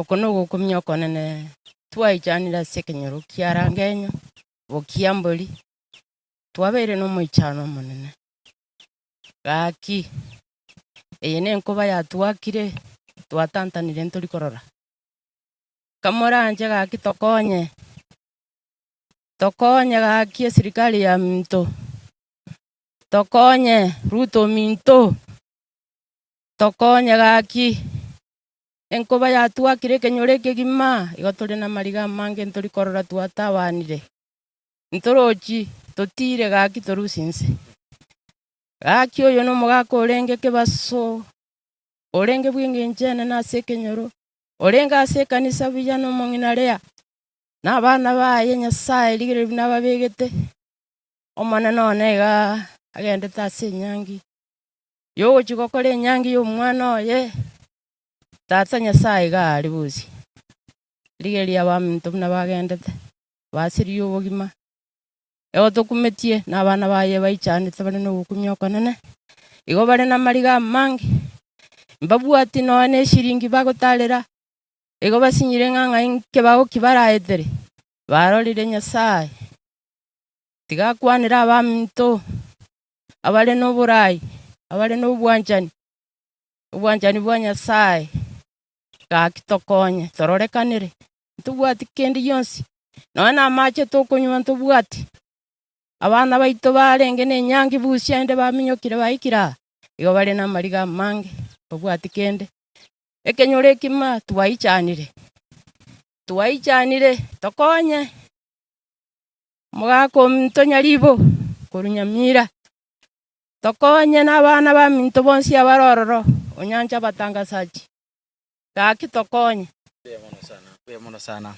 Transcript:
Oko nogokumia okonene twaichanire ase ekenyoro kia Rangenyo, Bokiambori, twabeire nomoichano omonene. Gaki, eye nenkoba yatwakire, twatantanire ntori korora. Kamoranche gaki tokonye, tokonye gaki esirikari ya minto, tokonye Ruto ominto, tokonye gaki. Enkoba yatwakire ekenyoro ekegima, igo tore namariga amange ntori korora twatabanire. Ntorochi totiire gaki torusie inse. Gaki oyo nomogaka orenge kebaso, orenge bw'engencho enene ase ekenyoro, orenge ase ekanisa buya nomong'ina Lea, na abana baye Nyasae rigereria buna ababegete. Omonene one iga agendete ase enyangi yogochia gokora enyangi y'omwana oye. Tata Nyasae iga are bosio. Rigereria abaminto buna bagendete, basirie obogima. Igo tokumetie na abana baye baichanete bare nogokumia okonene, igo bare namariga amange, mbabwati nonya ne eshiringi bagotarera, igo basinyire ng'a ng'ai nkebago ki baraetere. Barorire Nyasae. Tiga akwanere abaminto abare noborai, abare nobwanchani, Obwanchani bwa Nyasae gaki tokonye tororekanere, ntobwati kende gionsi, nonya namache tokonywa ntobwati. Abana baito barenge nenyangi busia ende baminyokire baikire aa, igo bare namariga amange, mbabwati kende. Ekenyoro ekima twaichanire, twaichanire tokonye omogaka ominto Nyaribo korwa Nyamira. Tokonye nabana baminto bonsi abare ororo, onyanche abatangasachi. Gaki tokonye. Mbuya mono sana, mbuya mono sana.